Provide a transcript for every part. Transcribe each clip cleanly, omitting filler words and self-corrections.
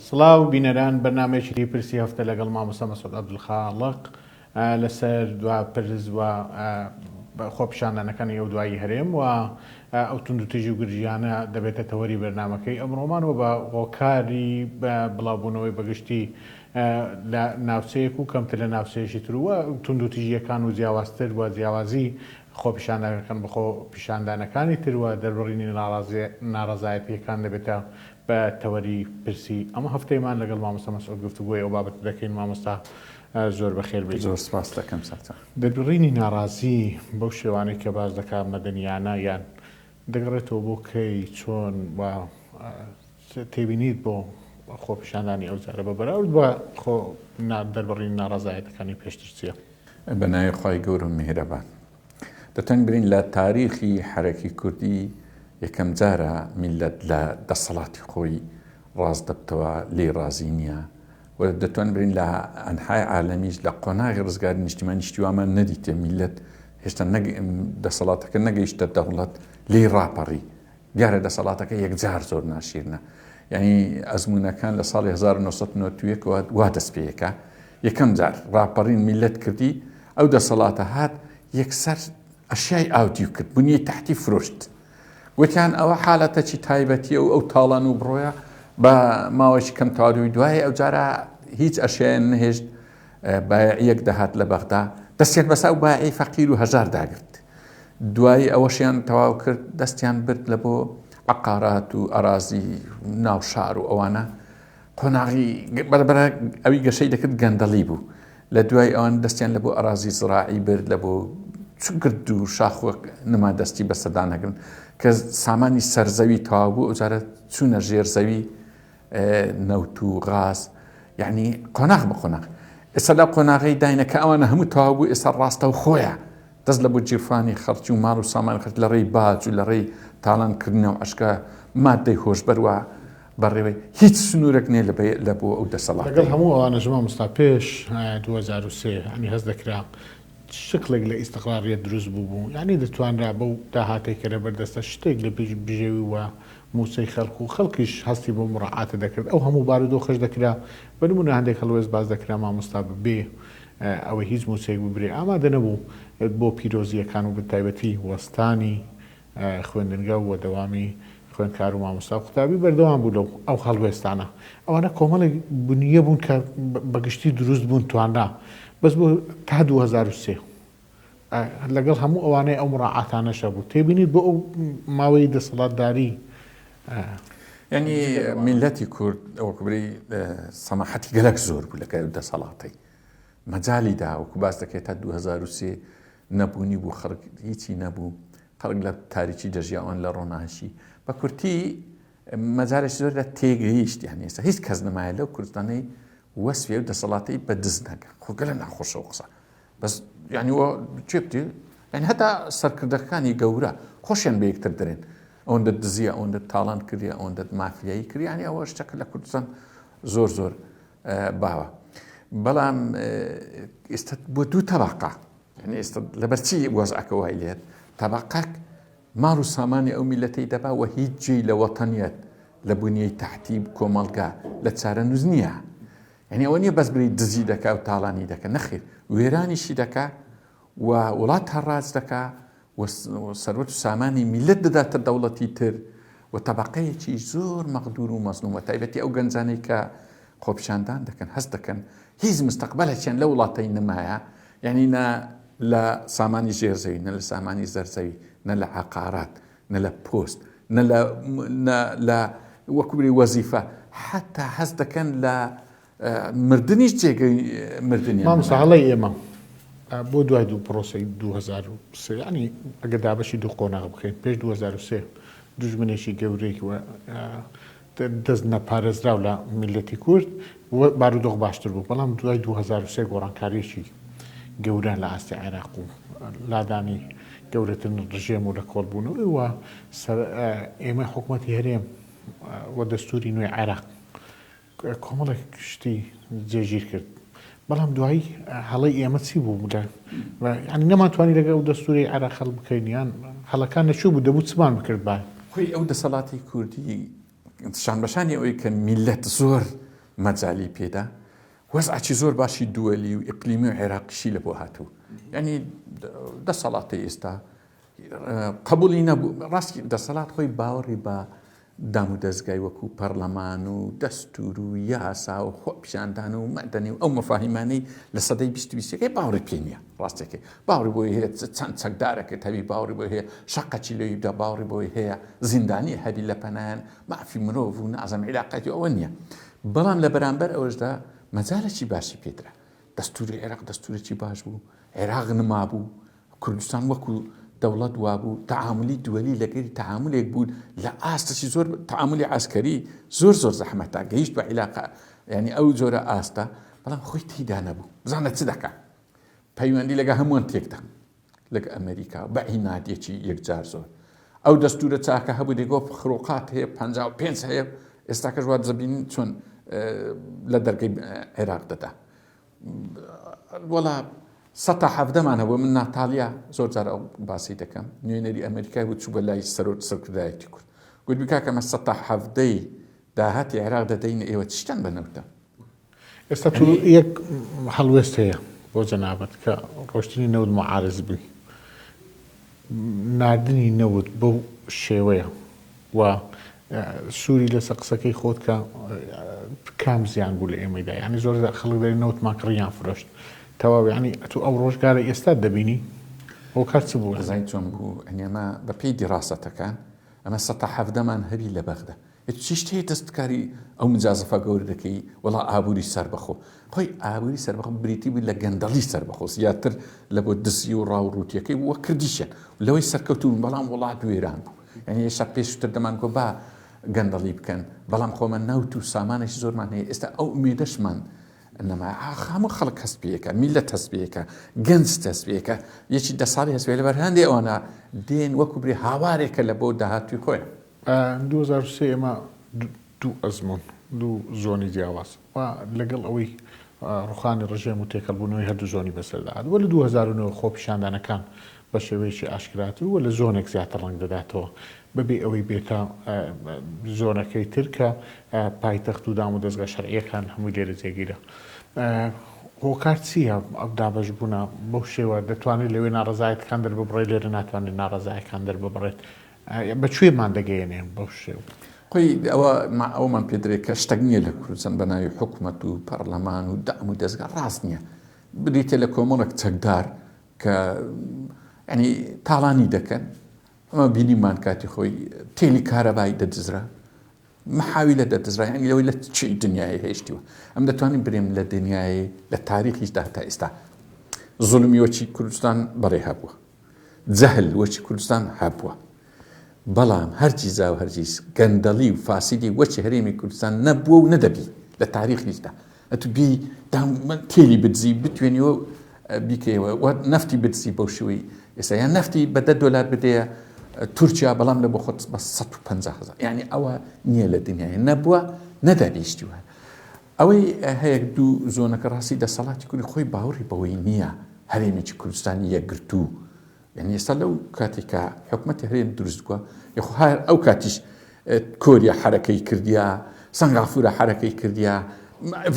سڵاو بینەران بەرنامەیەکی تری پرسی هەفتە لەگەڵ مامۆستا مەسعود عەبدولخاڵق لەسەر دوا پرس و خۆپیشاندانەکانی ئەو دوایی هەرێم و ئەو توندوتیژی و گرژیانە دەبێتە تەوەری بەرنامەکەی ئەمڕۆمان و بە هۆکاری بڵاوبوونەوەی بەگشتی لە ناوچەیەک و کەمتر لە ناوچەیەکی تر و توندوتیژییەکان و جیاوازتر و جیاوازی خۆپیشاندانەکان بە خۆپیشاندانەکانی تر و دەربڕینی ناڕەزایەتییەکان دەبێتە بە تەوەری پرسی ئەم هەفتەیمان لەگەڵ مامۆستا مەسعود گفتوگۆی ئەو بابەتە دەکەین. مامۆستا زۆر بەخێر بێی. زۆر سپاست دەکەم سەرچاو. دەربڕینی ناڕازی بەو شێوانەی کە باس دەکا مەدەنیانە یان دەگەڕێتەوە بۆ کەی، چۆن و تێبینیت بۆ خۆپیشاندانی ئەو جارە بە بەراورد بە خۆ دەربڕینی ناڕەزایەتەکانی پێشتر چییە؟ بە ناوی خوای گەورە و میهرەبان. دەتوانین بلێین لە تاریخی حەرەکی کوردی یەکەم جارە میللەت لە دەسەڵاتی خۆی ڕاست دەبتەوە، لێی ڕازی نییە و دەتوانین بلێین لە ئەنحای عالەمیش لە قۆناغی ڕزگاری نیشتیمانی شتی وامان نەدیتێ میللەت هێشتا دەسەڵاتەکە نەگەیشتە دەوڵەت لێی ڕاپەڕی دیارە دەسەڵاتەکە یەکجار زۆر ناشیرنە یعنی ئەزمونەکان لە ساڵی 1991 ەوە وا دەست پێیەکە یەکەم جار ڕاپەڕین میلەت کردی ئەو دەسەڵاتە هات یەکسەر ئەشیای ئاودیو کرد بنیەی تەحتی فرۆشت وتیان ئەوە حالەتەکی تایبەتیە و ئەو تاڵان و بڕۆیە بە ماوەیەکی کەم تەواوی دوای ئەو جارە هیچ ئەشیایان نەهێشت بایعیەک دەهات لە بەغدا دەستیان بەسا و بایعی فەقیر و هەژار داگرت دوایی ئەوەشیان تەواو کرد دەستیان برد لە بۆ عقارات و ئەرازی ناو شار و ئەوانە قۆناغی بەرەبەرە ئەوی گەشەی دەکرد گەندەڵی بوو لە دوای ئەوان دەستیان لە بۆ ئەرازی زراعی برد لە بۆ گرد و شاخۆک نما دەستی بەسەدان هەگرن کە سامانی سەرزەوی تەواو بوو ئەوجارە چوونە ژێر زەوی نەوت و غاز یعنی قۆناغ بە قۆناغ ئێستا لە قۆناغی داینە کە ئەوانە هەموو تەواو بوو ئێستا ڕاستە و خۆیە دەست لە بۆ گیرفانی خەڵکی و ماڵ و سامان خرد لە ڕێی باج و لە ڕێی تاڵان کردنەوە عشکە مادەی هۆشبەر وە بەڕێوەی هیچ سنوورێک نییە لە بۆ ئەو دەسەڵاتەی. لەگەڵ هەموو ئەوانەش مامۆستا پێش 2003 یانی هەست دەکرا شکڵێک لە ئیستقراریەت دروست بووبوو یانی دەتوانرا بەو داهاتەی کە لەبەر دەستە شتێک لە بژێوی و مووچەی خەڵک و خەڵکیش هەستی بەو مڕاعاتە دەکرد ئەو هەموو بارودۆخەش دەکرا بە نموونە هەندێک هەڵوێست باس دەکرا مامۆستا بەبێ ئەوەی هیچ مووچەیەک ببرێ ئامادە نەبوو بۆ پیرۆزییەکان و بەتایبەتی وەستانی خوێندنگە و دەوامی خوێندکار و مامۆستا و قوتابی بەردەوام بوو لەو ئەو هەڵوێستانە. ئەوانە کۆمەڵێک بنیە بوون کە بە گشتی دروست بوون توانرا بەس بۆ تا 2003 لەگەڵ هەموو ئەوانەی ئەو مڕاعاتانەش هەبوو تێبینیت بۆ ئەو ماوەی دەسەڵاتداری یعنی میلەتی کورد ئەوەکبری سەماحەتی گەلک زۆر بوو لەگەل دەسەڵاتی مەجالی دا وەکو باس دەکرێت تا 2003 نەبوونی بوو خەڵک هیچی نەبوو خەڵک لە تاریکی دەژیا ئەوان لە ڕۆناهشی بە کورتی مەجارێکی زۆر لە تێگەیشت یان ئێستا هیچ کەس نمایە لەو کوردستانەی وەسفێ و دەسەڵاتی بە دز نەکە خۆگەلە ناخۆشە و قسە بەس یعنی چێبتی یعنی هەتا سەرکردەکانی گەورە خۆشیان بە یەکتر درێن ئەوەندە دزیە ئەوەندە تاڵان کردی ئەوەندە مافیایی کردیانی ئەوە شتەکە لە کوردستان زۆر زۆر باوە بەڵام ئێستا بۆ دوو تەباقا یعنی ئێستا لەبەرچی وەزعەکە وای لێت تەبقەک ماڵ و سامانی ئەو میلەتەی دەبا و هیچ جێی لە وەتەنیەت لە بنیەی تەحتی کۆمەڵگا لە چارەنووس نییە یعنی ئەوە نییە بەس بری دزی دەکا و تاڵانی دەکە نەخیر وێرانیشی دەکا و وڵات هەڕاج دەکا و سەروەت و سامانی میللەت دەداتە دەوڵەتی تر و تەبەقەیەکی زۆر مەغدور و مەزلوم وە تایبەتی ئەو گەنجانەی کە خۆپیشاندان دەکەن هەست دەکەن هیچ مستەقبەلێکیان لەو وڵاتەی نەمایە یعنی نە لە سامانی ژێرزەوی نە لە سامانی زەرزەوی نە لە عقارات نە لە پۆست نە لە لە وەکوری وەزیفە حتا هەست دەکەن لە مردنیش جێگەی مردنیان مامۆستا هەڵەی ئێمە بۆ دوای دوو پرۆسەی 2003 ینی ئەگە دابەشی دوو قۆناغ بکەین پێش 2003 دوژمنێکی گەورەی دەست نەپارێزراو لە میلەتی کورد بارودۆخ باشتر بوو بەڵام دوای 2003 گۆڕانکاریەکی گەورە لە ئاستی عێراق و لادانی گەورەترین ڕژێم و لە کۆڵبوونەوەی و ئێمە حکوومەتی هەرێم و دەستوری نوێی عێراق کۆمەڵێک شتی جێگیر کرد بەڵام دوایی هەڵەی ئێمە چی بوو ینی نەمانتوانی لەگەڵ ئەو دەستوری عێراق هەڵ بکەین یان هەڵەکان لە کوێ بوو دەبوو چمان بکرد با خۆی ئەو دەسەڵاتی کوردی. شانبەشانی ئەوەی کە میللەت زۆر مەجالی پێدا وەزعەکی زۆر باشی دووەلی و ئیقلیمی و عێراقیشی لە بۆ هاتوو یعنی دەسەڵاتی ئێستا قبولی نەبوو ڕاستی دەسەڵات خۆی باوەڕی بە دامودەزگای وەکو پەڕلەمان و دەستور و یاسا و خۆپیشاندان و مەدەنی و ئەو مەفاهیمانەی لە سەدەی 20 بیستەکەی باوەڕی پێ نییە ڕاستەکەی باوەڕی بۆی هەیە چەند چەکدارەکەت هەبی باوەڕی بۆی هەیە شەقەکی لەوی بدا باوەڕی بۆی هەیە زیندانی هەبی لە پەنایان مافی مرۆڤ و نازم عیلاقاتی ئەوە نییە بەڵام لە بەرامبەر ئەوەشدا مەجالێکی باشی پێدرا دەستوری عێراق دەستورێکی باش بوو عێراق نما بوو کوردستان وەکو دەوڵەت وابوو، تەعامولی دوەلی لەگەری تەعامولێک بوو لە ئاستەکی زۆر تەعامولی عەسکەری زۆر زۆر زەحمەتە گەیشت بە عیلاقە یعنی ئەو جۆرە ئاستە بەڵام خۆی تێیدا نەبوو بزانە چ دەکا پەیوەندی لەگە هەمووان تێکدا لەگە ئەمریکا بە عینادێکی یەکجار زۆر ئەو دەستورە چاکە هەبوو دەگۆ خروقات هەیە 55 هەیە ئێستاکەش وا دەبینین چۆن لە دەرگەی عێراق دەدا وەڵا سەتا حەڤدەمان هەبوو من ناتالیا زۆر جار ئەو باسی دەکەم نوێنەری ئەمریکای بوو چوو بە لای سەرۆک سەرکردایەتی کورد گوتبی کاکە ئەمە سەتا حەڤدەی داهاتی عێراق دەدەینە ئێوە چیتان بە نەوتە ئێستا تو یەک هەڵوێست هەیە بۆ جەنابت کە ڕۆشتنی نەوت معارز بووی ناردنی نەوت بەو شێوەیە و سووری لەسەر قسەکەی خۆت کە کام زیان بوو لە ئێمەیدا یعنی زۆر خەڵک دەری نەوتمان کڕی یان فرۆشت تەواو یعنی ئەتوو ئەو ڕۆژگارە ئێستا دەبینی هۆکار چ بوو؟ ئەزانی چۆن بوو ئەنی ئەمە بە پێی دیڕاسەتەکان ئەمە سەتا حەڤدەمان هەبی لە بەغدا چی شت هەیە دەستکاری ئەو مجازفە گەورە دەکەی وەڵا ئابووری سەربەخۆ خۆی ئابووری سەربەخۆ بریتی بوو لە گەندەڵی سەربەخۆ زیاتر لە بۆ دزی و ڕاو ڕووتیەکەی وە کردیشیان لەوەی سەرکەوتوو بەڵام وڵات وێران بوو یعنی ئێستا پێشتر دەمانگۆ با گەندەڵی بکەن بەڵام خۆمە نەوت و سامانێکی زۆرمان هەیە ئێستا ئەو ئومێدەشمان نەما هەموو خەڵک هەست پێیەکە میلەت هەست پێیەکە گەنج هەست پێیەکە یەکی دە ساڵی هەست پێ لەبەر هەندێ ئەوانە دێن وەکو برێ هاوارێکە لە بۆ داهاتووی خۆیان. 2003 ئێمە دوو ئەزموون، دوو زۆنی جیاواز و لەگەڵ ئەوەی ڕوخانی ڕژێم و تێکەڵبوونەوەی هەردوو زۆنی بەسەردا هات و لە 2009 خۆپیشاندانەکان بە شێوەیەکی ئاشکراتر و لە زۆنێک زیاتر ڕەنگ دەداتەوە بەبێ ئەوەی بێتە زۆنەکەی تر کە پایتەخت و دامودەزگا شەرعییەکان هەمووی لێرە جێگیرە. هۆکار چییە ئەو دابەشبوونە بەو شێوە دەتوانێت لەوێ ناڕەزایەتەکان دەرببڕێت لێرە ناتوانێت ناڕەزایەکان دەرببڕێت بە کوێمان دەگەیەنێ بەو شێوە؟ خۆی ئەوە ئەومان پێدرێت کە شتێک نییە لە کوردستان بە ناوی حکومەت و پەرلەمان و دام و دەزگا ڕاست نییە بریتە لە کۆمەڵێک چەکدار کە ینی تاڵانی دەکەن ئەمە بینیمان کاتی خۆی تێلی کارەبای دەدزرا محاویلە دەدزرا یعنی لەوەی لە چی دنیای هێشتیوە ئەم دەتوانین برێم لە دنیای لە تاریخیشدا تا ئێستا زوڵمی وەچی کوردستان بەڕێ هەبووە جەهل وەچی کوردستان هەبووە بەڵام هەرچی زا و هەرگیز گەندەڵی و فاسیدی وەچی هەرێمی کوردستان نەبووە و نەدەبی لە تاریخیشدا ئەتو بی تێلی بدزی بتوێنیەوە بیکەیەوە و نەفتی بدزی بەو شێوەی ئێستا یان نەفتی بە دە دۆلار بدەیە تورکیا بەڵام لە بۆ خۆت بە 150 هەزار یعنی ئەوە نییە لە دنیای نەبووە نەدەبیشتی وایە ئەوەی هەیە دوو زۆنەکە ڕاستی دەسەڵاتی کوری خۆی باوەڕی بەوەی نییە هەرێمێکی کوردستانی یەکگرتوو یعنی ئێستا لەو کاتێک کە حکومەتی هەرێم دروست بووە یخۆ هەر ئەو کاتیش کۆریا حرەکەی کردیا سنگافورە حرەکەی کردیا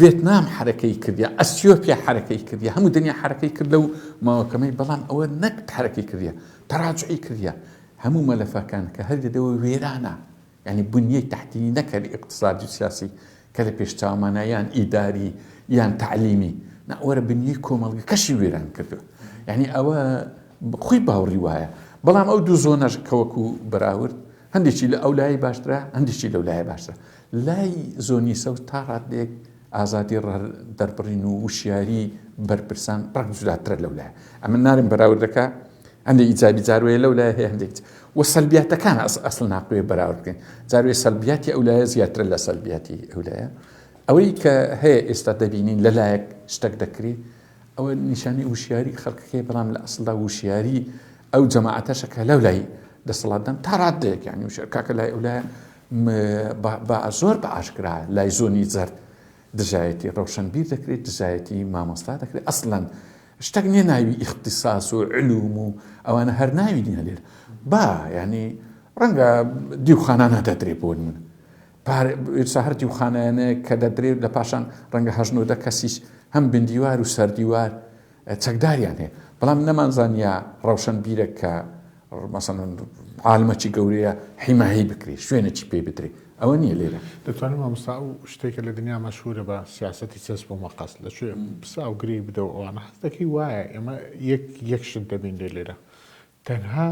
ڤێتنام حرەکەی کردیا ئەسیۆپیا حرەکەی کردیا هەموو دنیا حرەکەی کرد لەو ماوەکەمەی بەڵام ئەوە نەک حرەکەی کردیا تەراجعی کردیا هەموو مەلەفەکان کە هەر دەدەوە وێرانە یانی بنیەی تەحتیی نەک هەر ئیقتسادی و سیاسی کە لە پێش چاومانە یان ئیداری یان تەعلیمی نا وەرە بنیەی کۆمەڵگەکەشی وێران کردووە یانی ئەوە خۆی باوڕی وایە بەڵام ئەو دوو زۆنەش کە وەکو بەراورد هەندێکی لە ئەو لای باشترە هەندێکی لەو لای باشترە لای زۆنی سەوز تا ڕادەیەک ئازادی دەربڕین و وشیاری بەرپرسان ڕەنگ جوداترە لەو لایە ئەمن نارم بەراوردەکە هەندێک ئیجابی جاروەیە لەو لایە هەیە هەندێک و سەلبیاتەکان ئەس ئەسڵ ناقوێ بەراورد بکەین جاروێ سەلبیاتی ئەو لایە زیاترە لە سەلبیاتی ئەو لایە ئەوەی کە هەیە ئێستا دەبینین لەلایەک شتەک دەکری ئەوە نیشانی وشیاری خەڵکەکەی بەڵام لە ئەسڵدا وشیاری ئەو جەماعەتەشە کە لەو لای دەسەڵاتدان تا ڕادەیەک یانی وشیار کاکە لای ئەو لایە بە زۆر بە ئاشکرا لای زۆنی زەرد دژایەتی ڕەوشەنبیر دەکرێت دژایەتی مامۆستا دەکرێت ئەسڵەن شتەک نییە ناوی ئیختیساس و علوم و ئەوانە هەر ناوی نییە لێرە با یعنی ڕەنگە دیوخانانە دەدرێ بۆ نمونە. ئێستا هەر دیوخانەیانەیە کە دەدرێت لە پاشان ڕەنگە هەشت نۆدە کەسیش هەم بندیوار و سەردیوار چەکداریان هەیە بەڵام نەمانزانیا ڕەوشەنبیرێک کە مەسەلەن عالمەکی گەورەیە حیمایەی بکرێ شوێنێکی پێ بدرێ ئەوە نییە لێرە. دەتوانم مامۆستا ئەو شتەی کە لە دنیا مەشهورە بە سیاسەتی چەسپ و مەقەست لە کوێ پسا و گرێی بدە و ئەوانە هەست دەکەی وایە ئێمە یەک یەک شت دەبینرێ لێرە تەنها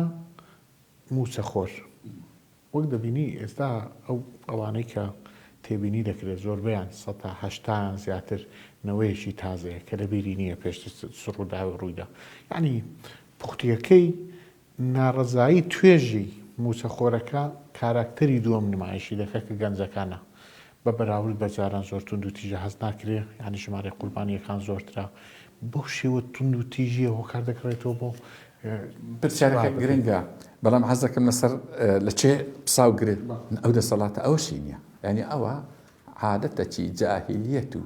مووچەخۆر وەک دەبینی ئێستا ئەو ئەوانەی کە تێبینی دەکرێت زۆربەیان سەتا هەشتایان زیاتر نەوەیەکی تازەیە کە لە بیری نییە پێشتر چ ڕووداوێک ڕوویدا یانی پوختیەکەی ناڕەزایی توێژی مووچەخۆرەکە کاراکتەری دووەم نمایشی دەکات کە گەنجەکانە بە بەراورد بە جاران زۆر توندوتیژە هەست ناکرێ یانی ژمارەی قوربانیەکان زۆرترە بەو شێوە توندوتیژیە هۆکار دەگەڕێتەوە بۆ پرسیارەکە گرنگە بەڵام حەز دەکەم لەسەر لە چێ پساو گرێت ئەو دەسەڵاتە ئەوەشی نییە یعنی ئەوە عادەتەکی جاهلیەت و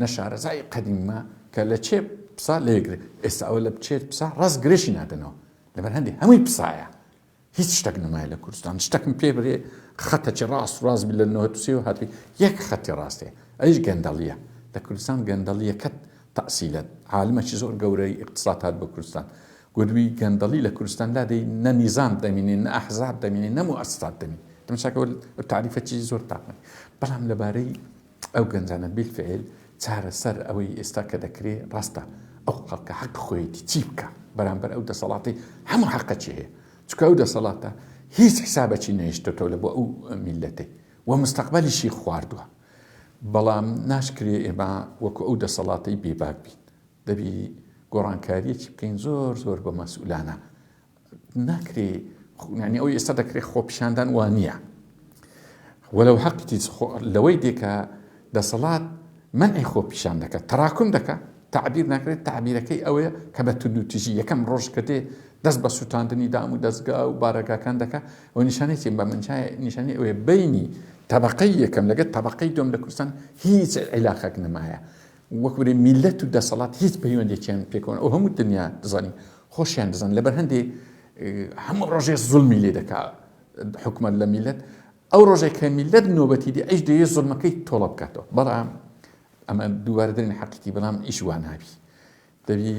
نەشارەزای قەدیمە کە لە چێ پسا لێگرێت ئێستا ئەوە لە بچێت پسا ڕاست گرێشی نادەنەوە لەبەر هەندێک هەمووی پسایە هیچ شتەک نەمایە لە کوردستان شتەکم پێ برێ خەتەکی ڕاست ڕاست بی لە 93 هاتووی یەک خەتی ڕاستێ ئەویش گەندەڵیە لە کوردستان گەندەڵیەکەت تەئسیلە عالمەکی زۆر گەورەی ئیقتساد هات بۆ کوردستان گوتبووی گەندەڵی لە کوردستان لادەی نە نیزام دەمینێ نە ئەحزاب دەمینێ نە موئەسسات دەمینێ تەماشاکە تاریفەکی زۆر تاقمە بەڵام لەبارەی ئەو گەنجانە بیلفعل چارەسەر ئەوەی ئێستا کە دەکرێ ڕاستە ئەو خەڵکە حەق خۆیەتی چی بکە بەرامبەر ئەو دەسەڵاتی هەموو حەقەکی هەیە چونکە ئەو دەسەڵاتە هیچ حسابەکی نەهێشتۆتەوە لە بۆ ئەو میلەتەی و مستەقبەلیشی خواردووە بەڵام ناشکرێ ئێمە وەکو ئەو دەسەڵاتەی بێباک بین دەبی گۆڕانکاریەکی بکەین زۆر زۆر بە مەسئولانە ناکرێ ینی ئەو ئێستا دەکرێت خۆپیشاندان وا نییە وەلو حەقیتی لەوەی دێکە دەسەڵات منعی خۆپیشان دەکات تەراکم دەکات تعبیر ناکرێت تعبیرەکەی ئەوەیە کە بە توندوتیژی یەکەم ڕۆژ کە دێ دەست بە سووتاندنی دام و دەستگا و بارەگاکان دەکا ئەو نیشانەی چی بە من نیشانەی ئەوەیە بینی تەبقەی یەکەم لەگەر تەبقەی دوم لە کوردستان هیچ عیلاقێک نەمایە وەک برێ میلەت و دەسەڵات هیچ پەیوەندێکیان پێکەوە ئەو هەموو دنیا دەزانی خۆشیان دەزان لەبەر هەندێ هەموو ڕۆژێ زوڵمی لێ دەکا حکومت لە میلەت ئەو ڕۆژێک کە میلەت نۆبەتی دی ئەیش دەیە زوڵمەکەی تۆڵە بکاتەوە بەڵام ئەمە دووبارە دەرین حەقیقی بەڵام ئیش وا نابی دەبی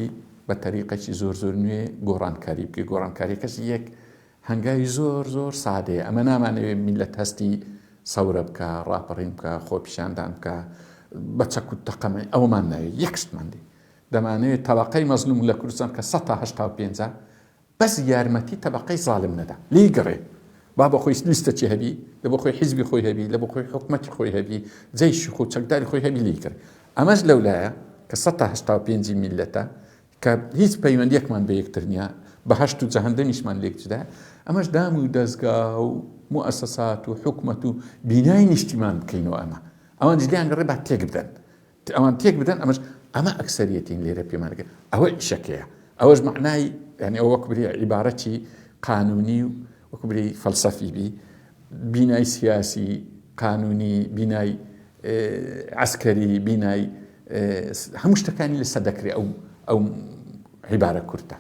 بە تەریقەکی زۆر زۆر نوێ گۆڕانکاری بکەی گۆڕانکاریەکەش یەک هەنگاوی زۆر زۆر سادەیە ئەمە نامانەوێ میلەت هەستی سەورە بکە ڕاپەڕین بکە خۆپیشاندان بکە بە چەک و تەقەمەی ئەومان ناوێت یەک شتمان دێ دەمانەوێت تەبقەی مەزلوم لە کوردستان کە 185 بەس یارمەتی تەبەقەی زاڵم نەدا لێی گەڕێ با بە خۆی لیستەکی هەبی لە بۆ خۆی حیزبی خۆی هەبی لە بۆ خۆی حکومەتی خۆی هەبی جەیشی خۆ چەکداری خۆی هەبی لێی گەڕێ ئەمەش لەولایە کە 185 میلەتە کە هیچ پەیوەندیەکمان بە یەکتر نییە بەهەشت و جەهەندەمیشمان لێک جودا ئەمەش دام و دەزگا و موئەسەسات و حکومەت و بینای نیشتیمان بکەینەوە ئەمە ئەوانیش لێیان گەڕێ با تێک بدەن ئەوان تێک بدەن ئەمەش ئەمە ئەکسەریەتین لێرە پێمانەکە ئەوە ئیشەکەیە ئەوەش معنای یعنی ئەوە وەک بری عیبارەتی قانونی و وەک بری فەلسەفی بی بینای سیاسی قانونی بینای عسکەری بینای هەموو شتەکانی لەسەر دەکرێت ئەو ئەو عیبارە کورتە.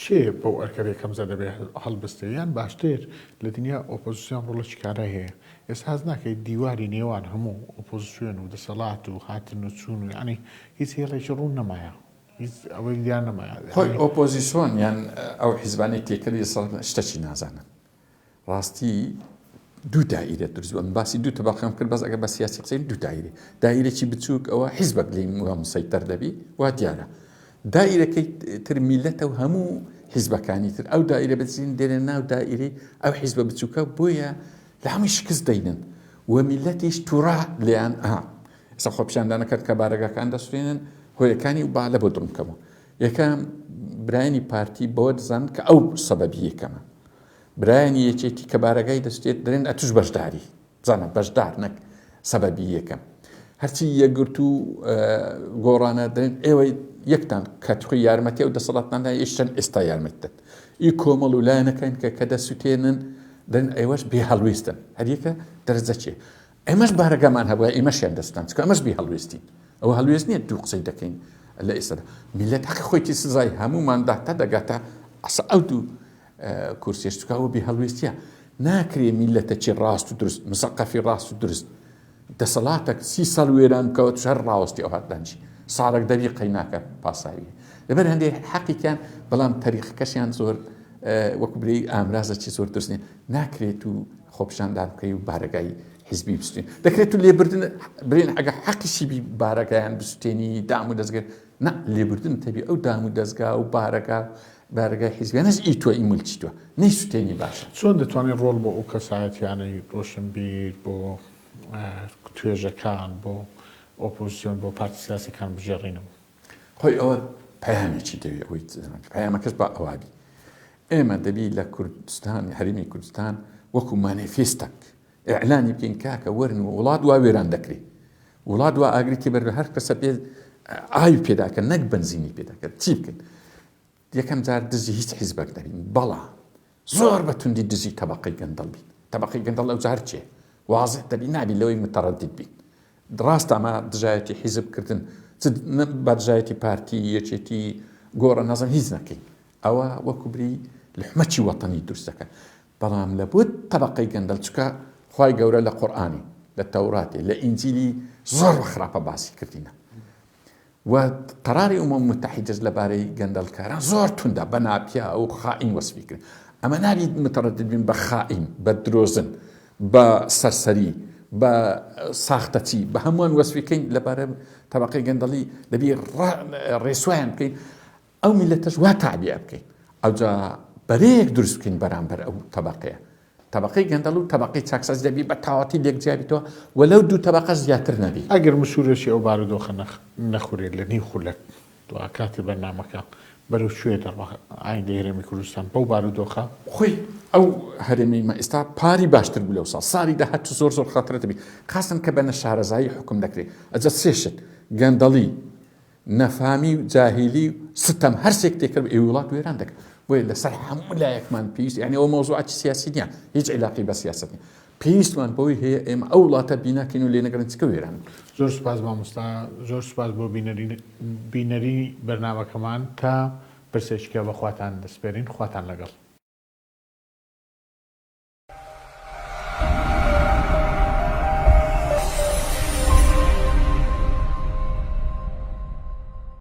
کێ بەو ئەرکە بێ کەمزە دەبێ هەڵبستێ یان باشتر لە دنیا ئۆپۆزسیۆن ڕۆڵێکی کارای هەیە ئێستا هەست ناکەی دیواری نێوان هەموو ئۆپۆزسیۆن و دەسەڵات و هاتن و چوون و یانی هیچ هێڵێکی ڕوون نەمایە هیچ ئەوەی دیار نەمایە خۆی ئۆپۆزیسۆن یان ئەو حیزبانەی تێکەلی دەسەڵات شتەکی نازانن ڕاستی دوو دائیرە دروست بوو. من باسی دوو تەبەقەم کرد بەس ئەگەر بە سیاسی قسەی دوو دائیرە دائیرەکی بچووک ئەوە حیزبەک لێی وا مسەیتەر دەبی وا دیارە دائیرەکەی تر میلەتە و هەموو حیزبەکانی تر ئەو دائیرە بچین دێنە ناو دائیرەی ئەو حیزبە بچووکە بۆیە لە هەمووی شکست دەینن و میلەتیش تووڕە لێیان ئەها ئێستا خۆپیشاندانەکەت کە بارەگاکان دەسوێنن هۆیەکانی و با لە بۆ دڕم کەمەوە یەکەم برایانی پارتی بەوە دەزانن کە ئەو سەبەبی یەکەمە برایانی یەکێتی کە بارەگای دەسوتێت دەرێن ئەتوش بەشداری بزانە بەشدار نەک سەبەبی یەکەم هەرچی یەکگرتوو گۆڕانە دەرێن ئێوەی یەکتان کاتخۆی یارمەتی ئەو دەسەڵاتتان دا یشتن ئێستا یارمەتتن ئی کۆمەڵ و لایەنەکان کە کە دەسوتێنن دەرێن ئێوەش بێ هەڵوێستن هەریەکە دەرەجە چێ ئێمەش بارەگامان هەبووە ئێمەشیان دەستان چکە ئەمەش بێ هەڵوێستین ئەوە هەڵوێست نییە دوو قسەی دەکەین لە ئێستادا میلەت حەقی خۆیتی سزای هەموومان دا تا دەگاتە ئەسە ئەو دوو کورسیش چکە ئەوە بێ هەڵوێستیە. ناکرێ میللەتەکی ڕاست و دروست، مسەقەفی ڕاست و دروست، دەسەڵاتەک سی ساڵ وێران بکەوە توش هەر ڕاوەستی ئەوها دانیشی ساڵێک دەبی قەیناکە پاساوی لەبەر هەندێک حەقیکیان بەڵام تەریقەکەشیان زۆر وەکو برێی ئامرازەکی زۆر دروست نیە ناکرێت و خۆپیشاندان بکەی و بارەگای حیزبی بسوتێن دەکرێت و لێبردن برێن ئەگە حەقیشی بی بارەگایان بسوتێنی دام و دەستگەر نا لێبردن تەبی ئەو دام و دەستگا و بارەگا بارەگای حیزبیانەش ئی تۆ ئی ملکی تۆ نەیسوتێنی باشە. چۆن دەتوانین ڕۆڵ بۆ ئەو کەسایەتیانەی ڕۆشنبیر، بۆ توێژەکان، بۆ ئۆپۆزسیۆن، بۆ پارتی سیاسیەکان بگێڕینەوە؟ خۆی ئەوە پەیامێکی دەوێ ئەوەی پەیامەکەش با ئەوا بی ئێمە دەبی لە کوردستان هەرێمی کوردستان وەکو مانیفێستەک ئیعلانی بکەین کاکە وەرن و وڵات وا وێران دەکرێ وڵات وا ئاگری تێبەر هەر کەسە پێ ئاوی پێداکە نەک بنزینی پێداکە چی بکەین یەکەم جار دژی هیچ حیزبەک نەبین بەڵام زۆر بە توندی دژی تەبقەی گەندەڵ بین تەبقەی گەندەڵ ئەو جار چێ وازح دەبی نابی لەوەی متەڕەدید بین ڕاستە ئەمە دژایەتی حیزب کردن چ بە دژایەتی پارتی یەکێتی گۆڕە نازم هیچ نەکەین ئەوە وەکو بری لحمەکی وەتەنی دروست دەکەن بەڵام لە بۆ تەبقەی گەندەڵ چکە خوای گەورە لە قورئانی لە تەوراتێ لە ئینجیلی زۆر بە خراپە باسی کردینە و قەراری ئومەم متحیدەش لەبارەی گەندەڵکاران زۆر توندە بە ناپیا و خائین وەسفی کرد ئەمە نابیت متەڕەدد بین بە خائین بە درۆزن بە سەرسەری بە ساختەچی بە هەمووان وەسفی کەین لەبارە تەبقەی گەندەڵی دەبی ڕێسوایان بکەین ئەو میلەتەش وا تەعبیە بکەین ئەوجا بەرەیەک دروست بکەین بەرامبەر ئەو تەبقەیە تەبقەی گەندەڵ و تەبقەی چاکساز دەبی بە تاواتی لێک جیابیتەوە و لەو دوو تەبقە زیاتر نەبی. ئەگەر مسوورەکی ئەو بارودۆخە نەخورێت لە نیو خولەک دوا کاتی بەرنامەکە بەرەو کوێ دەڕوا ئایندەی هەرێمی کوردستان بەو بارودۆخە؟ خۆی ئەو هەرێمەی مە ئێستا پاری باشتر بوو لەو ساڵ ساڵی داهاتوو زۆر زۆر خەترە دەبی خاستن کە بە نەشارەزایی حوکم دەکرێ ئەجە سێ شت گەندەڵی نەفامی و جاهیلی و ستەم هەر سێک تێکەڵ بێ وڵات وێران دەکەن بۆیە لەسەر هەموو لایەکمان پێویست یعنی ئەوە مەوزوعاتی سیاسی نییە هیچ عیلاقی بە سیاسەت نییە پێویستمان بەوەی هەیە ئێمە ئەو وڵاتە بیناکەین و لێنەگەڕین چکە وێران زۆر سوپاس مامۆستا زۆر سوپاس بۆ بینەری بینەری بەرنامەکەمان تا پرسێکیکە بە خواتان دەسپێرین خواتان لەگەڵ.